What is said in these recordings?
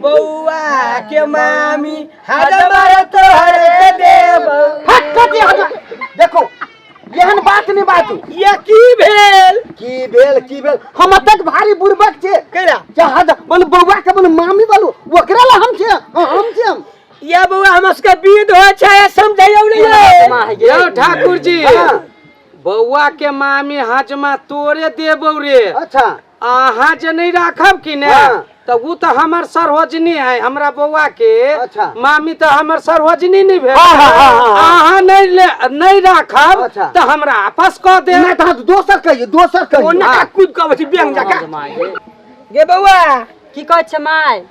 बौआ के मामी हजमर तोहरे देब। हट कथी हट, देखो एहन बात नहीं बाजू। ये की भेल? की भेल की भेल, हम अतक भारी बुड़बक छे केरा जे हद मन बौआ के मन मामी बोलू ओकरा ला हम छे। हाँ, हम छे हम। ये बौआ हम सबके विध होइ छै, समझैयौ नहीं। यौ ठाकुर जी, हाँ। बौआ के मामी हजमा तोरे देबौ रे। अच्छा। अहाँ जे नहीं राखब कि ने, हाँ। तऽ उ तऽ हमर सरोजनी है, हमरा बौआ के अच्छा। मामी तऽ हमर सरोजनी नहीं भेल। हाँ, हाँ, हाँ, हाँ, हाँ। अहाँ नहीं ले नहीं राखब अच्छा। तऽ हमरा आपस कऽ दे। नहीं तऽ अहाँ दोसर कहियौ, दोसर कहियौ। ओना का कूद कऽ अबै छी बैंक जकाँ। गे बौआ। की कहै छै माय?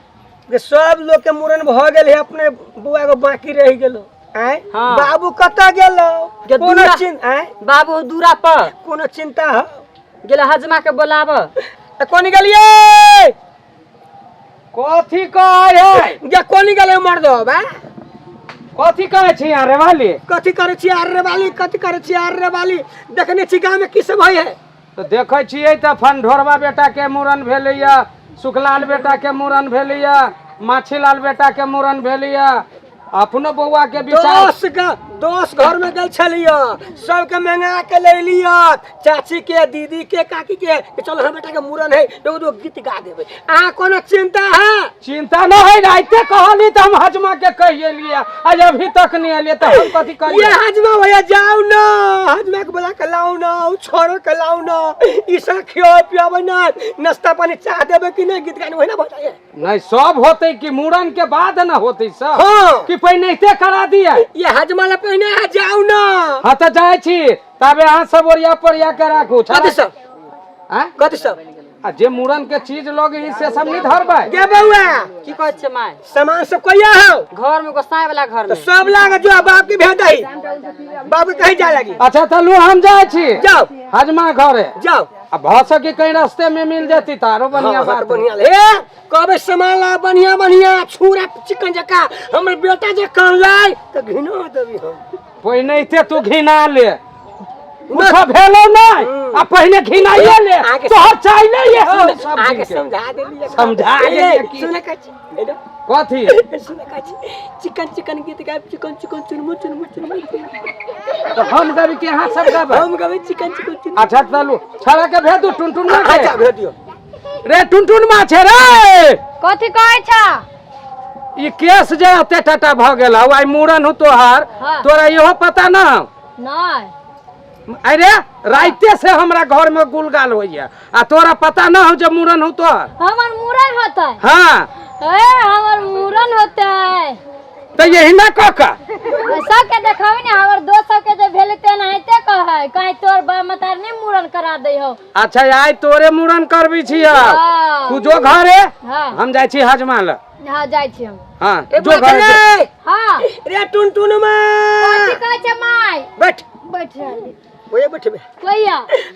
गे सब लोग के मुड़न भऽ गेल है, अपने बौआ एगो बाकी रहि गेलो। आँय? हाँ। बाबू कतऽ गेलो? गे कोनो दूरा- चिन्ता? आँय? बाबू दूरा पर। कोनो चिंता हो? गेल हजमा के बोलाब। ए, कोनी गेलियै? कथी कहै है? गे कोनी गेलै मर्द बा? कथी कहै छी अहाँ रे वाली? कथी करै छी आर रे वाली, कथी करै छी आर रे वाली? देखने छी गाँव में की सब होइ है? तऽ देखै छियै तऽ फनढोरबा बेटा के मूड़न भेलैया, सुखलाल बेटा के मूड़न भेलैया, माछीलाल बेटा के मूड़न भेलैया, अपनो बौआ के विचार। 10 घर में गेल छलियै, सबके मंगा के ले लिअ, चाची के, दीदी के, काकी के, कि चलो हम बेटा के मूड़न है, एगो दो गीत गा देबै। अहाँ कोनो चिंता है? चिंता न है, राइते कहली तऽ हम हजमा के कहि एलियै, आज अभी तक नहीं एलियै तऽ हम कथी करियै? ये हजमा भैया जाउ न, हजमा के बोला के लाउ न, उ छोरो के लाउ न, ई सब खियो पियाबै न, नाश्ता पानी चाह देबै कि नहीं? गीत गाने वही ना भऽ जाइए। नहीं सब होते कि मूड़न के बाद न होते सब। हाँ। कि पहिने करा दिया। ये हजमा ला पहिने आ जाउ न। हाँ तो जाए छी, तबे अहाँ सब ओरिया पोरिया के राखू। कथी सब? आँय? कथी सब? आ जे मूड़न के चीज लोग ई से सब नहीं धरबै। गे बौआ। की कहै छै माय? सामान सब कहिया हौ? घर में गोसाई वाला घर तो में। सब लाग जो बाप के भेज दही, बाप के कहीं जाए लगी। अच्छा चलू हम जाए छी। जाओ। हजमा घरे। जाओ। आ भऽ सके कहीं रास्ते में मिल जेती तऽ आरो बढ़िया। हाँ, हाँ, बात तो बढ़िया। हे कहबै सामान ला बढ़िया बढ़िया छुरा चिकन जका, हमर बेटा जे कानलै तऽ घिना देबी हम। पहिने तू घिना ले, कुछो भेलो नहीं आ पहिने घिनाइए ले। अहाँके तोहर चाहिले ये हो सब अहाँके दिन के। समझा देलियै। समझा देलियै की? सुने का छी, हेलो। कथी? सुने का छी, चिकन चिकन गीत गायब, चिकन चिकन चुनमु चुनमु चुनमु। तो हम गाबी कि अहाँ सब गाबै? हम गाबै चिकन चिकन चुनमु। अच्छा चलू, छड़ा के भेजू टुनटुन के। अच्छा भेज दियौ। रे टुनटुन माछ रे। कथी कहै छ? ई केस जे एते टाटा भऽ गेल हौ, आइ मूड़न हो तोहर। हाँ। तोरा इहो पता न हौ? नहीं। अरे राइते से हमरा घर में गुलगाल होइया आ तोरा पता न हो जे मूड़न हो तोहर। हमर मूड़न होतै? हाँ। ए हमर मूड़न होतै तऽ यही ना कह का सबके देखबै ने, हमर दोस्त सबके जे भेलै तेनाहिते कहै, कहीं तोर बाप मतार नहीं मूड़न करा दै हो। अच्छा आइ तोरे मूड़न करबी छियै। हाँ। तू जो घरे। हाँ। हम जाइ छी हजमा लग। हाँ जाइ छी हम। हाँ ए जो घरे जो। बैठ। हाँ। रे टुनटुन मा। कथी कहै छै माय? बैठ। बैठ रहली। ओए बैठबे। कहिया?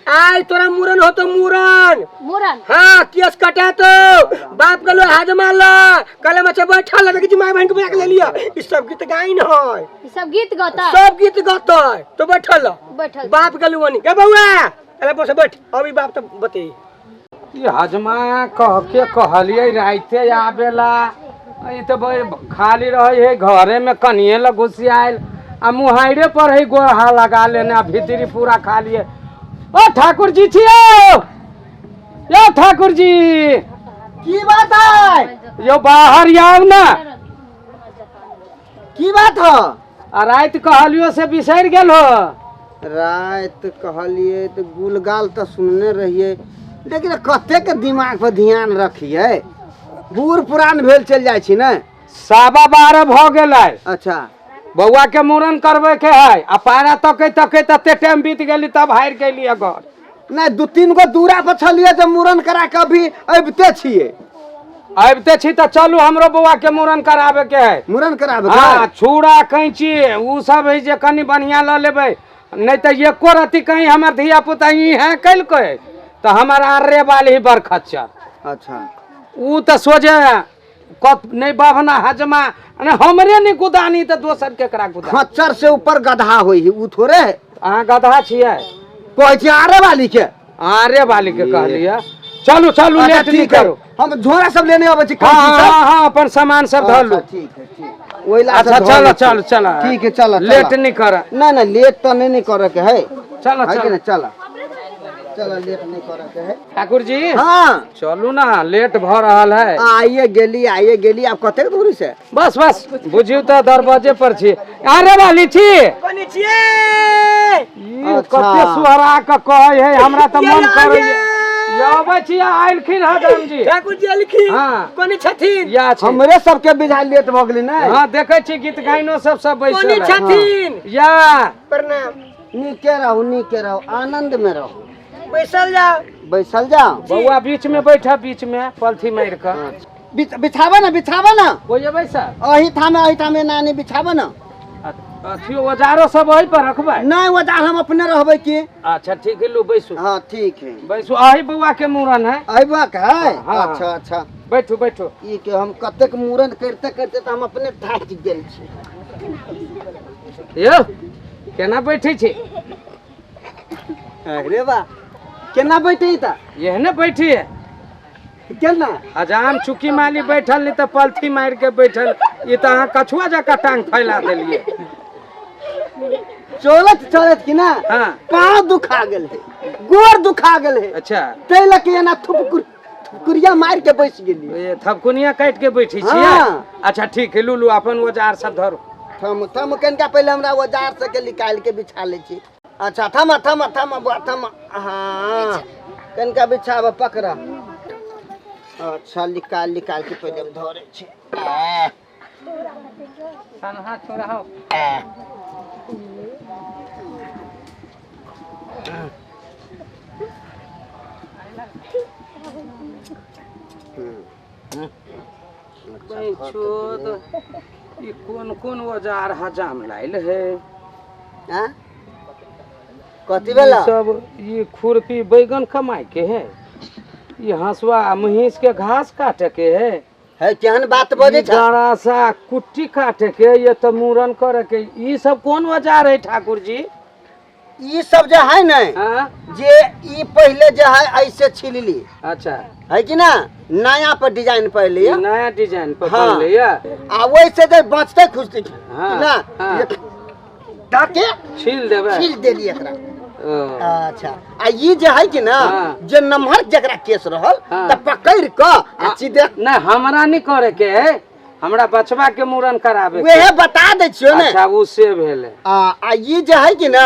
आइ तोरा मूड़न हो तो मूड़न। मूड़न? हाँ केस कटा तो बाप गलो हाजमा ल कले मचे बैठल लगे कि माय बहन के बुला के ले लिया, ई सब गीत गाइन है। ई सब गीत गतै? सब गीत गतै तो बैठल ल। बैठल। बाप गलो वनी के बौआ अरे बस बैठ, अभी बाप तो बते। ई हजमा कह के कहलियै राइते आबेला, ई तऽ बड़ी खाली रहै है घरे में, कनिए लग घुसियायल आ मुहाइरे पर है गोरहा लगा लेने आ भीतरी पूरा खाली है। ओ ठाकुर जी छियो, यो ठाकुर जी। की बात है? यो बाहर आउ ना। की बात है? आ राति कहलियो से बिसरि गेल हो? राति कहलिए तऽ गुलगाल तऽ सुनने रहिए, लेकिन कतेक दिमाग पर ध्यान रखिए, बूढ़ पुरान भेल चलि जाइ छी ने। 12:15 भऽ गेलै। अच्छा। बौआ के मूड़न करबै के है आ पारा तकै तकै तते टाइम बीत गेली तब हारि गेली घर। नहि 2-3 गो दूरा पर छलिए जे मूड़न करा के अभी अबिते छिए। अबिते छी तऽ चलू हमरो बौआ के मूड़न कराबे के है। मूड़न कराबे के? हाँ, छुरा कैंची उ सब है जे कनि बढ़िया लऽ लेबै, नहीं तऽ एको रत्ती कहीं हमर धिया पुता ई है कलकै तऽ हमर आर्रे वाली ही बड़ खच्चर। अच्छा। उ तऽ सोझे कत नहीं बाभना हजमा ने हमरे नहीं गुदानी तऽ दोसर केकरा गुदानी। खच्चर से ऊपर गधा होई है, उ थोड़े है। अहाँ गधा छियै? कहै छी आरे वाली के। आरे वाली के कहलियै। चलू चलू, अच्छा, लेट नहीं ठीक है। करू। हम झोरा सब लेने अबै छी। हाँ। कैंची सब? हाँ हाँ, अपन सामान सब धर लू। अच्छा, ठीक है, ठीक। ओहि ला अच्छा, से धऽ चलो लै छी। चलो चलो। ठीक है, चलो। लेट नहीं कर। नहीं नहीं, लेट तो नहीं, नहीं करे के है। चलो। है कि चलो। नहीं? चलो चलो, लेट नहीं करे के है। ठाकुर जी। हाँ। चलू ना, लेट भ रहल है। आइए गेली, आइए गेली। आब कतेक दूरी से? बस बस, बुझियौ तऽ दरवाजे पर छी। अरे वाली छी। कोनी छियै? ई अच्छा। कते सुहरा के कहै है, हमरा तऽ मन करै ये। अबै छी। आयलखिन हजाम जी। ठाकुर जी एलखिन। हाँ। कोनी छथिन? या छै। हमरे सबके बिझा लेट भऽ गेली ने। हाँ, देखै छी गीत गाइनो सब सब कोनी बैसल है। छथिन? या। प्रणाम। नीके रहू, नीके रहू, आनंद में रहू। बैसल जाओ। बैसल जाओ। बौआ, बीच में बैठ, बीच में पलथी मारि कऽ। बिछाबऽ ना, बिछाबऽ ना। कोइ अबै सर? अही थामे, अही थामे नानी, बिछाबऽ ना। अथियो औजारो सब ओहि पर रखबै? नहीं, औजार हम अपने रहबै की। अच्छा ठीक है, लू बैसू। हाँ, ठीक है। बैसू, अही बौआ के मूड़न है। अयबा के है? हाँ। अच्छा अच्छा। बैठू बैठू। ई के हम कतेक मूड़न करते करते तऽ हम अपने थाकि गेल छी। यौ, केना बैठै छी? अरे बा, केना बैठे तऽ? एहने बैठी है। केना? हजाम चुकी माली बैठल, नहीं तऽ पलथी मारि के बैठल। ई तऽ अहाँ कछुआ जकाँ टांग फैला देलियै। चलत चलत की ना पाँव दुखा गेल है, गोर दुखा गेल है। ताहि लऽ के एना थुपकुर थुपकुरिया मारि के बैस गेली। ये थपकुनिया काटि के बैठी छियै? हाँ। अच्छा ठीक है, लू लू, अपन औजार सब धरू। थम थम, कनिका पहिले हमरा औजार सबके निकालि के बिछा लै छी। अच्छा, थम थम थम बुआ, थम। हाँ, कनिका बिछाब, पकड़। अच्छा, निकाल निकाल के पहिले हम धरै छी। आह, सनहा छोड़ाओ। आह। चोद, ई कोन कोन औजार हजाम लाइल है? हाँ? कथी भेला? ई सब ई खुरपी बैगन कमाए के है, ई हंसुआ महींस के घास काटे के है। है, केहन बात बजै ई छ? गड़ासा कुट्टी काटे के, ये तो मूड़न करे के। ई सब कोन औजार है ठाकुर जी? ई सब जे है ने, हाँ जे ई पहिले जे है ऐसे छिलली। है कि ना, नया पर डिजाइन पहले ई नया डिजाइन पर हाँ। बनले या। आ वैसे जे बचते खुजते हाँ, ना, हाँ। ये डाके छील देबै। छील देली एकरा। ओ, अच्छा, आ ई जे है कि ना, हाँ। जे नमहर जकरा केस रहल हाँ। त पकड़ क आ सीधे। नहीं, हमरा नहीं करे के है, हमरा बचवा के मूड़न कराबे के। वहे बता दै छियो ने। अच्छा, उ से भेलै। आ ई जे है कि ना,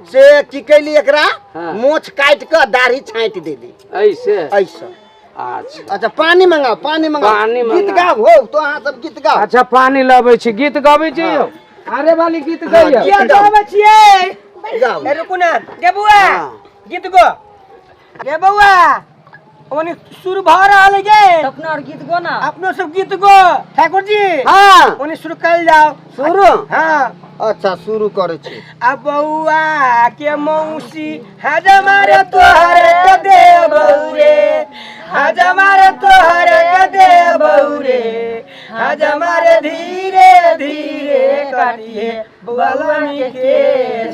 से की कैली एकरा, मोछ काटि क दाढ़ी छाँटि देली। ऐसे? ऐसे। अच्छा। अच्छा, पानी मंगाओ, पानी मंगाओ। पानी गीत मंगाओ। गाओ हो तो अहाँ सब गीत गाओ। अच्छा, पानी लबै छी, गीत गबै छी यौ। अरे वाली गीत गैयौ। गीत गाबै छियै। गाओ। ए, रुकू ना गे बौआ। गीत गो गे बौआ, ओनी शुरू भऽ रहल है गे। अपना और गीत गो ना। अपनो सब गीत गो ठाकुर जी। हाँ। ओनी शुरू कयल जाओ। शुरू? हाँ। अच्छा, शुरू करै छी। आ बौआ के मौसी हजमारे तोहर के देबौ रे, हजमारे तोहर के देबौ रे, हजमारे धीरे धीरे कटिहे बलमी के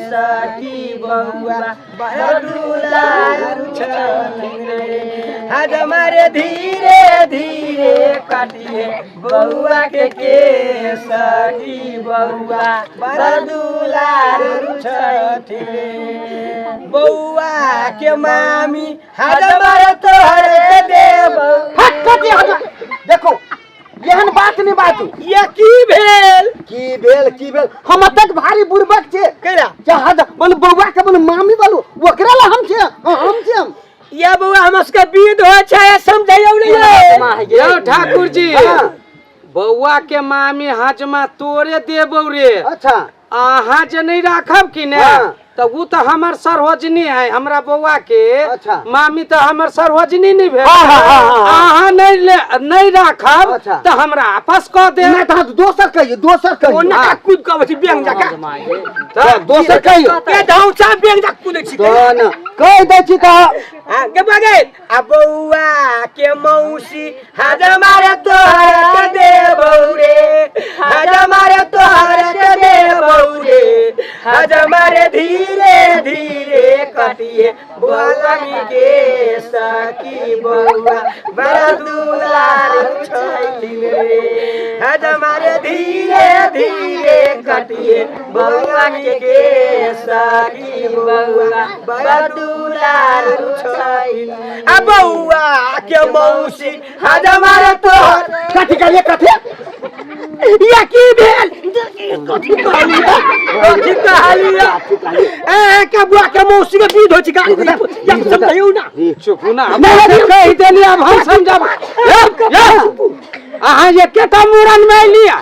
सखी बौआ बड़ा दुलारू छथिन रे, हजमारे धीरे धीरे कटिहे बौआ के सखी बौआ बड़ा दुलारू छथिन रे, बौआ के मामी हजमारे तोहर के देबौ। हट, हट, हट, देखो एहन बात नहीं बाजू। ये की भेल? की भेल, की भेल? हम अतक भारी बुड़बक छे। केरा? जे हद मन बौआ के मन मामी बोलू, ओकरा ला हम छे, हाँ, हम छे हम। या बौआ, हम सबके विध होइ छै, समझैयौ नहीं। यौ ठाकुर जी। हाँ। बौआ के मामी हजमा तोरे देबौ रे। अच्छा। अहाँ जे नहीं राखब कि ने, हाँ। तऽ उ तऽ हमर सरोजनी है, हमरा बौआ के अच्छा। मामी तऽ हमर सरोजनी नहीं भेल। हाँ, हाँ, हाँ, हाँ, हाँ। अहाँ नहीं ले, नहीं राखब अच्छा। तऽ हमरा आपस कऽ देब। नहीं तऽ अहाँ दोसर कहियौ, दोसर कहियौ। ओना का कूद कऽ अबै छी बैंक जकाँ। तऽ दोसर कहियौ। ए धौसा बैंक जकाँ कूदै छी। तऽ न, कहि दै छी तऽ। हाँ, गे बौआ गे। आ बौआ के मौसी हजमारे तोहर के देबौ रे, हजमारे तोहर के देबौ रे, हजमारे धीरे धीरे कटिए बलमी के सखी बौआ हजमारे धीरे धीरे कटिए बउआ के केस की बउआ बदुलारू छै। आ बउआ के मौसी हजमारे तोहर कथी कहलिए कथी या की भेल कथी कहलिए कथी कहलिए ए के बुआ के मौसी के विध होइ छै गाली या समझाइयो ना। चुप ना, हम कहि देलियै, आब हम समझब। अहाँ एकेटा मूड़न में अयलियै।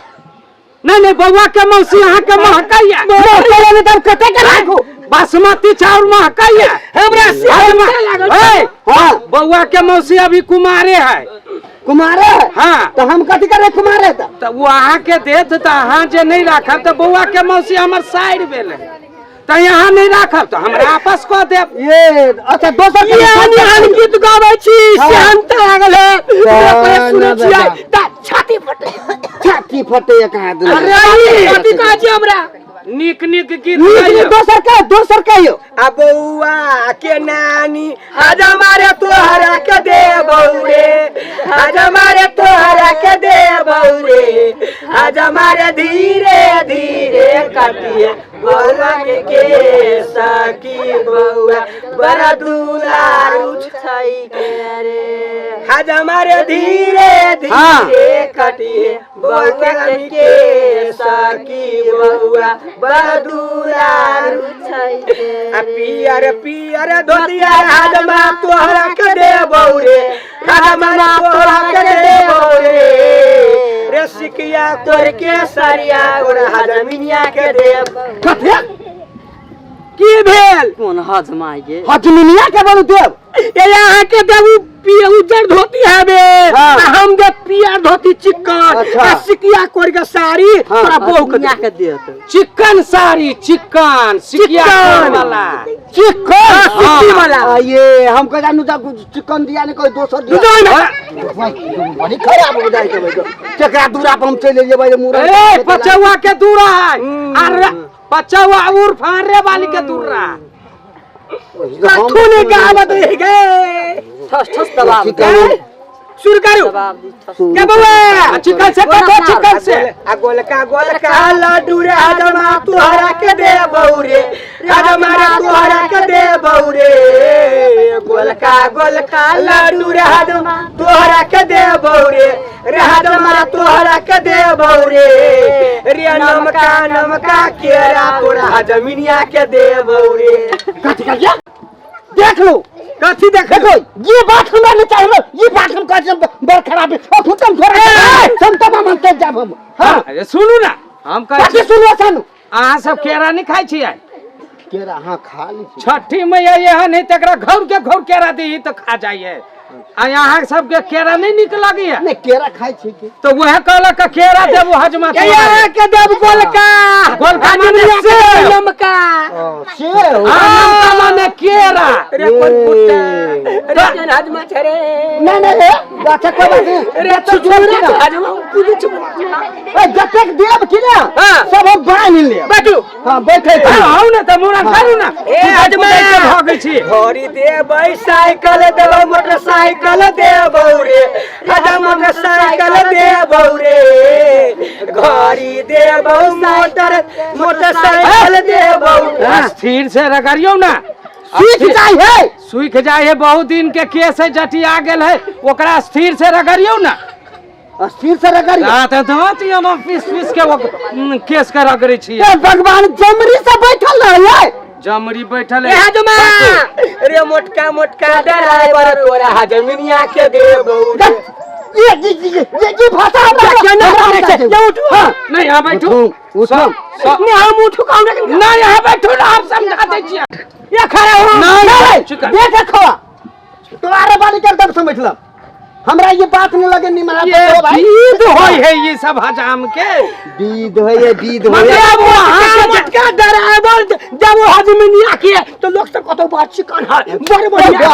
नहीं नहीं, बउआ के मौसी अहाँ के महकैया कते के राखू बासमती चाउर महकैया हमरा से लागल। हां, बउआ के मौसी अभी कुमारे है। कुमारे? हाँ। तो हम कथी करे कुमारे? तो वो अहाँ के देत तो अहाँ जे नहीं राखब तो बउआ के मौसी हमर साइड भेल है, तो यहाँ नहीं राखब तो हमरा आपस कऽ देब। ये अच्छा दोसर ये एहन गीत गाबै छी सेहनता लागल है, सुनै छियै त छाती फटे छाती फटे कहाँ देलक। अरे कथी कहै छी हमरा नीक नीक गीत नीक दोसर का दोसर कहियो। आ बउआ के नानी हजमारे तोहरा के देबौ रे, हजमारे तोहरा के देबौ रे, हजमारे धीरे धीरे कटिए बउआ के केस की बउआ बड़ा दुलारू छै रे, हजमारे धीरे धीरे कटिए बउआ के केस की बउआ बड़ा दुलारू छै। आ पियर पियर धोतिया हजमा तोहरा के देबौ रे, हजमा तोहरा के देबौ रे, रे सिकिया तोर के सरिया तोरा हजमिनिया के देब। कथी की भेल? कोन हजमा गे? हजमिनिया के बोलू देब? ए अहाँ के देबू पियर उज्जर धोती हबे, हम दे पियर धोती चिकन, आ सिकिया कोर के साड़ी तोरा बहू के देत। चिकन साड़ी, चिकन सिकिया कोर वाला, चिकन सिक्की वाला। ये हम कह जानू त चिकन दिया ने कोई दोसर दिया बड़ी खराब हो जाय छै चकरा दूरा पर हम चलि जेबै मुरा। ए पचौआ के दूरा है, अरे पचौआ उर फारे वाली के दूरा कथू ने गावत रह गए। ठस ठस दबाव शुरू करू के बउआ चिकन से कटो, चिकन से। आ गोलका गोलका लड्डू रे हजमा तोहरा के देबौ रे, हजमा रे तोहरा के देबौ रे, गोलका गोलका लड्डू रे हजमा तोहरा के देबौ रे, रे हजमा तोहरा के देबौ रे, रे नमका नमका केरा तोरा हजमिनिया के देबौ रे। कथी कहलियै? देख लो कथी देख देखो, ये बात हमरा नहीं चाहिए, ये बात हम कहै छी बड़ खराब है। ओ खुदम थोड़ा हम तमाम मानते जाब हम। हां अरे सुनू ना, हम कहै कथी सुनू सानू? अहाँ सब केरा नहीं खाइ छियै? केरा हां खा ली छी। छठी मैया एहन है तकरा घौर के घौर केरा दी तो खा जाइए। आ यहाँ सबके केरा नहीं निक लगैया? नहीं केरा खाइ छी की तो वह कहलक केरा देबू हजमा के के देब गोलका गोलका माने सेब, नमका सेब, नमका माने केरा। रे कोन फुटा रे केन हजमा छै रे? नहीं नहीं अच्छा कोई बात नहीं रे छुछुरा हजमा कुछ छु ए जतेक देब की ना सब हम बान्हि लेब। बैठू। हां बैठे छी। आउ ना त मुरा करू ना। ए हजमा भागै छी। घड़ी देबै साइकिल देबै मोटरसाइकिल देबौ रे, हजमा मोटरसाइकिल देबौ रे, घड़ी देबौ मोटरसाइकिल देबौ। स्थिर से रगड़ियौ ना, सूख जाय है, सूख जाय है। बहुत दिन के केस है, जटिया गेल है, ओकरा स्थिर से रगड़ियौ ना। स्थिर से रगड़ियौ। हां त धोती हम पीस पीस के केस के रगड़ै छी। ए भगवान जमरी से बैठल रहै, जमरी बैठल है। ए हजमा रे मोटका मोटका ड्राइवर तोरा हजमिनिया के देबौ रे। ये ये ये ये भाषा हमरा ना ना ये उठू। हां नहीं यहां बैठू, उठू नहीं हम उठू कहू ना, नहीं यहां बैठू ना, हम समझा दै छियै। ये खड़ा हो नहीं देख खवा तुम्हारे बारी के एकदम समझ लब। हमरा ये बात नहीं लगे नहीं मना ये भाई विध होय है ये सब हजाम के विध होय है, विध होय मतलब वो अहाँ के मोटका ड्राइवर जब वो हजमिनिया के तो लोग सब कतौ बात चिकन है बड़ बढ़िया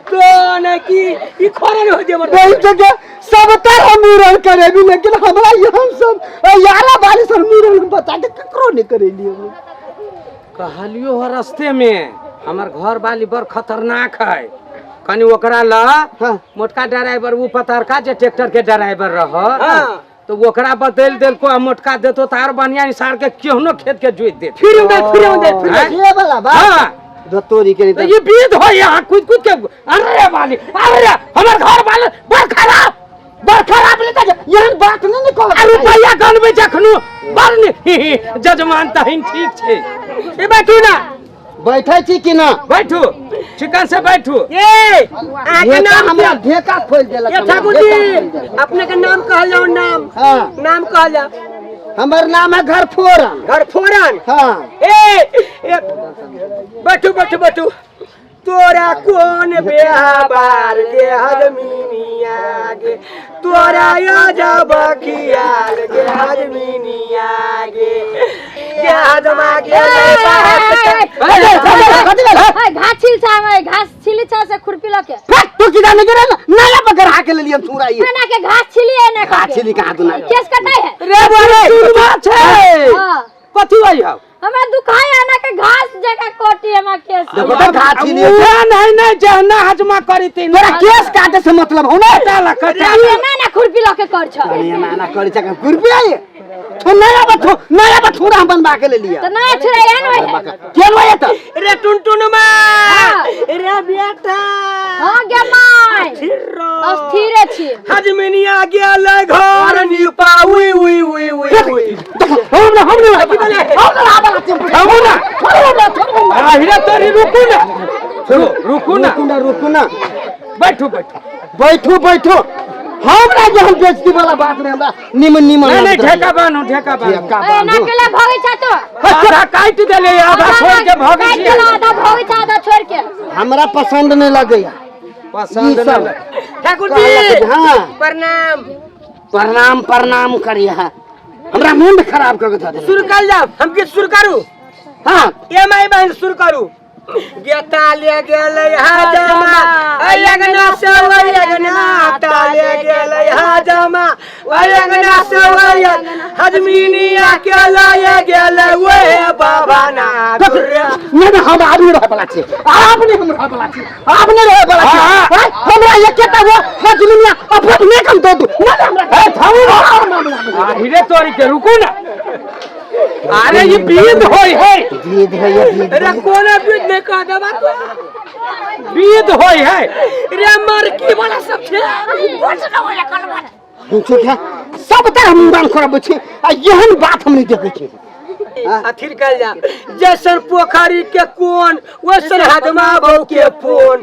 तो न की ई खोरे हो जे वही जगह सब तरह मुरन करेबी, लेकिन हमरा ये हम सब यारा बारी सर मुरन हम बता के ककरो नहीं करेली। हम कहलियो हो रास्ते में हमर घर वाली बड़ खतरनाक है, कनी ओकरा ल हाँ। मोटका ड्राइवर उ पतरका जे ट्रैक्टर के ड्राइवर रह हाँ। तो ओकरा बदल देलको आ मोटका देतो त आर बढ़िया इंसान के केहनो खेत के जोति दे फिर उदे फिर उदे फिर हैं? ये वाला बात हाँ धतोरी के तो ये बीत हो यहाँ कूद कूद के अरे वाली अरे हमर घर वाले बड़ खराब बड़ खराब ले त एहन बात नहीं निकल आ रुपैया गनबै जखनो बड़ नि जजमान तहिन ठीक छै। ए बैठू ना। बैठे छी कि ना? बैठू चिकन से बैठू। ए अहाँ के ढेका नाम हमरा क्या? ढेका खोल देलक ए हमरा, ठाकुर ढेका जी खोलि देलक। अपने के नाम कहल जाओ नाम। हाँ। नाम कहल जाओ। हमर नाम है घर फोरन। घर फोरन। हाँ। ए ए बैठू बैठू बैठू। तोरा कोन बेहाबार गे हजमीनिया गे तोरा अजब खियाल गे हजमीनिया गे गे हजमा गे घास छिल छा हमारे घास छिली छा से खुरपी लके फट तू किदा नहीं गिरा नाला पकड़ के ले लियम छुरा ये ना के घास छिली है ना घास छिली कहाँ तू ना केस कटाई है रे बोले चुरमा छै। हां कथी होई हौ? हमरा दुखाय है ना के घास जगह कोटी हम केस देखो तो घास छिली उहे नहीं नहीं जहना हजमा करी तीन तोरा केस काटे से मतलब हो ना कटाला कटाला ये ना ना खुरपी लके कर छ अरे ना ना करी चक खुरपी आई तो नया बथो नया बथुरा हम बनवा के ले लिया तो ना छुरा एहन होय है केन होय त रे टुनटुनमा हाँ। रे बेटा हां गे my अस्थिरे छी हजमिनिया गेल घर निपा उई उई उई उई उई देखो हम ना हम ना हम ना आबा थामू ना हिरा तोरी रुकू ना रुकू ना रुकू ना रुकू ना बैठू बैठू बैठू बैठू हमरा जे हम बेइज्जती वाला बात नहीं हमरा निमन निमन नहीं नहीं ठेका बान्हू ठेका बान्हू। ठेका ए ना बान्हू। केला भगै छ तो आधा काटि देले आधा छोड़ के भगै काटि छी। देला आधा भगै छ आधा छोड़ के हमरा पसंद नहीं लगैया पसंद ई सब। नहीं। ठाकुर कहलक जी हाँ। प्रणाम प्रणाम प्रणाम करिया हमरा मूड खराब कर के धऽ देलक। शुरू कर जाओ हम गीत शुरू करू। हाँ एम आई बहन शुरू करू। गेता ले गेलै हजमा अयगना से अयगना ताले गेलै हजमा अयगना से अयगना हजमिनिया के लय गेलै ओहे बाबा ना नहीं नहीं हम आदमी रहे वाला छी आप नहीं हम रहे वाला छी आप नहीं रहे वाला छी। हाँ, हमरा एकेटा वो हजमिनिया अपने कम दे दू नहीं हमरा ए थामू ना हिरे तोरी के रुकू ना। अरे ये बीद होई है दीद है ये दीद रे कोना बीज नहीं कह देबा तो बीद होई है रे मरकी वाला सब छै ठीक है सब तरह हम मुड़न खराब छी आ एहन बात हम नहीं देखै छी। अथिर कल जा जैसन पोखरी के कोन वैसन हजमा बहू के फोन।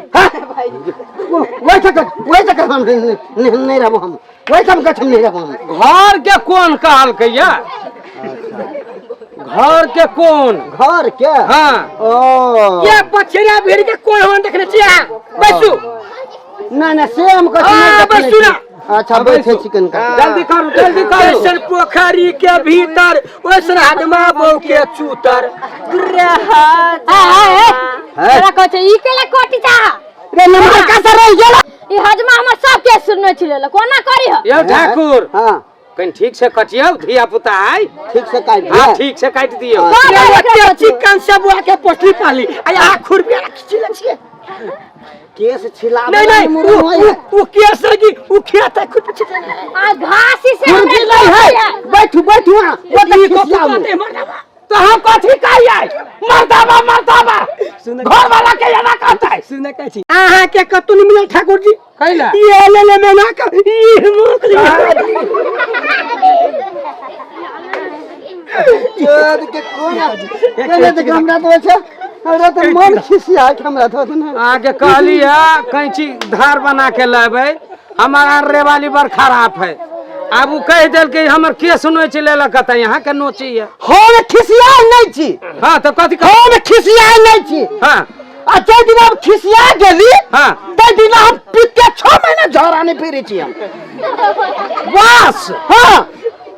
वही तक वही तक हम नहीं रहबो हम वही तक हम नहीं रहबो हम। घर के कोन कहलकै या घर के कोन घर के हाँ ओ ये बछड़ा भेड़ के कोन होन देखने छियै अहाँ? बैसू ना ना से हम कथी नहीं हाँ, देखने बैसू ना। छी। अच्छा बैठे छी कनका जल्दी करू जल्दी करू। जैसन पोखरी के भीतर वैसन हजमा बहू के चूतर। ए तोरा कहै छै ई केला कोटी चा रे नमहर का सर रहि गेल ई हजमा हमर सब केस सुनने छिले कोना करी ह यौ ठाकुर। हाँ कनि ठीक से कटियौ धिया पुता आइ ठीक से काटि दियौ। हाँ ठीक से काटि दियौ। चिकन से बुआ के पोटली पाली आ यहाँ खुरपी खींच ले छियै। केस छिला नहीं नहीं उ केस लगी उ खेत है खुद छिले आ घास से खुरपी नहीं है बैठू बैठू हां वो तो खिसियाऊ तो हम कथी कही आइ मर्दाबा मर्दाबा घर वाला के एना कहतै। सुन कहै छी अहाँ के कतौ नहीं मिलल ठाकुर जी कैला ये ले ले में ना कर ई मुख चोद के कोन केने देख हमरा तो छै हमरा तो मन खिसिया हमरा तो ना आगे कहली है कैंची धार बना के लेबै हमर अर्रे वाली बड़ खराब है। आब उ कहि देलकै हमर केस नोचि लेलक त यहाँ के नोची है। हम खिसिया नहीं छी। हाँ तो कथी हम खिसिया नहीं छी। हाँ आ जाहि दिन हम खिसिया गेली हाँ ताहि दिन हम पीते 6 महीना झोरा नहीं फिरे छी हम बस। हाँ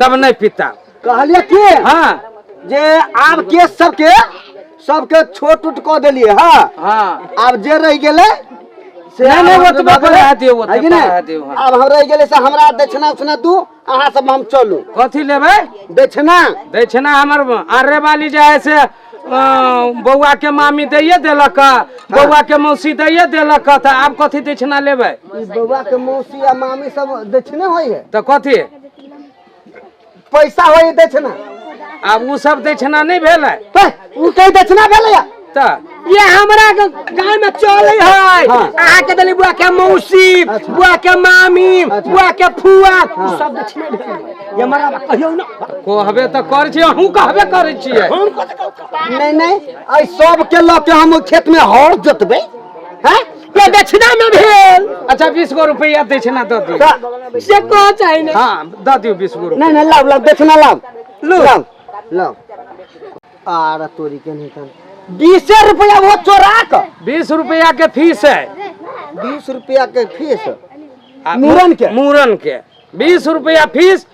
तब नहीं पीता कहलिए के हाँ जे आब केस सबके सबके छोट उट कऽ देलिए। हाँ हाँ आब जे रहि गेलै से नहीं नहीं ओतबे पर रह दियौ है ओतबे कि पर नहीं? रह दियौ। हाँ। आब हम रहि गेलै से हमरा दक्षिणा उक्षिणा दू अहाँ सब हम चलू। कथी लेबै? दक्षिणा दक्षिणा हमर अर्रे वाली जे है से बौआ के मामी दैये देलक, बौआ के मौसी दैये देलक, तऽ आब कथी दक्षिणा लेबै? ई बौआ के मौसी आ मामी सब दक्षिणे होइ है? तऽ कथी पैसा होइ दक्षिणा? आब उ सब दक्षिणा नहि भेलै। उ कहीं दक्षिणा भेलै? तऽ ये हमरा गाँव में चले है। अहाँ के देली बुआ के मौसी, बुआ के मामी, बुआ के फुआ, सब दक्षिणा भेलै। ये हमरा कहियौ ना। कहबे तऽ करै छी, अहूँ कहबे करै छियै। नहीं नहीं, एहि सब के लऽ के हम खेत में हर जोतबै। हैं? ये दक्षिणा में भेल। अच्छा 20 गो रुपया दक्षिणा दऽ दियौ। से कह चाही ने। हाँ दऽ दियौ 20 गो। नहीं नहीं, लाव लाव दक्षिणा लाव लाव लाव। आर तोरी के नहीं तन 20 रुपया वो चोरा के। 20 रुपया के फीस है। 20 रुपया के फीस मूरन के? मूरन के 20 रुपया फीस।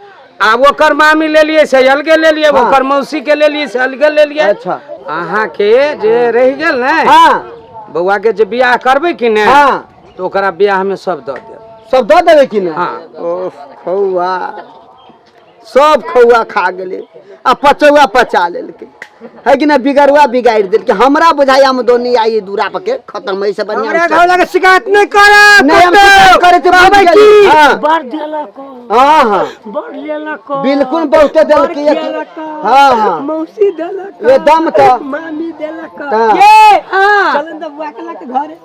आ ओकर मामी ले लिए से अलगे ले लिए, ओकर मौसी के ले लिए से अलगे ले लिए। अच्छा अहाँ के जे रह गेल ने, हाँ बौआ के जे बियाह करबै कि ने, हाँ तो ओकरा बियाह में सब दऽ देब। सब दऽ देबै कि ने? हाँ। ओह खौआ सब खौआ खा गेलै आ पचौआ पचा लेलकै है कि ना, बिगड़ुआ बिगाड़ि देलकै। हमरा बुझाइ आमदनी आई दूरा पर के खत्म है से बढ़िया। हमरा घर लगे शिकायत नहीं करब। नहीं हम शिकायत करै छी, कहबै की? हाँ। बड़ देलक। हाँ हाँ बड़ लेलक। बिल्कुल बहुते देलकै। हाँ हाँ मौसी देलक, एकदम तऽ मामी देलक। ये हाँ चलन तऽ बुआ के लग घरे।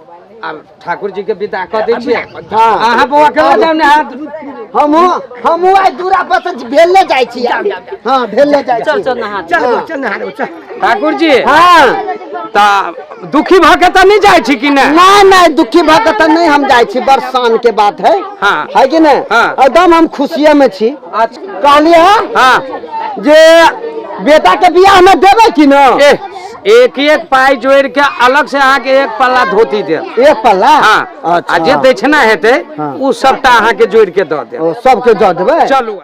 आब ठाकुर जी के विदा कऽ दै छियै। हाँ अहाँ बौआ के लऽ जाउ ने। हमहूँ आइ दूरा पर से भेलने जाइ छी। हाँ भेलने जाइ छी। चल चल नहा। चल चल नहा ले चल। ठाकुर जी हाँ तऽ दुखी भऽ के तऽ नहि जाइ छी कि ने? नहीं नहीं, दुखी भऽ के तऽ नहीं हम जाइ छी, बड़ शान के बात है। हाँ है कि नहीं? हाँ। एकदम हम खुशिये में छी। अच्छा कहलियै हाँ जे बेटा के बियाह में देबै कि न? एक एक पाई जोड़ के अलग से अहाँ के एक पल्ला धोती देब। एक पल्ला? हाँ। अच्छा। आ जे दक्षिणा हेतै हाँ। उ सबटा अहाँ के जोड़ के दऽ देब। सबके दऽ देबै। चलू।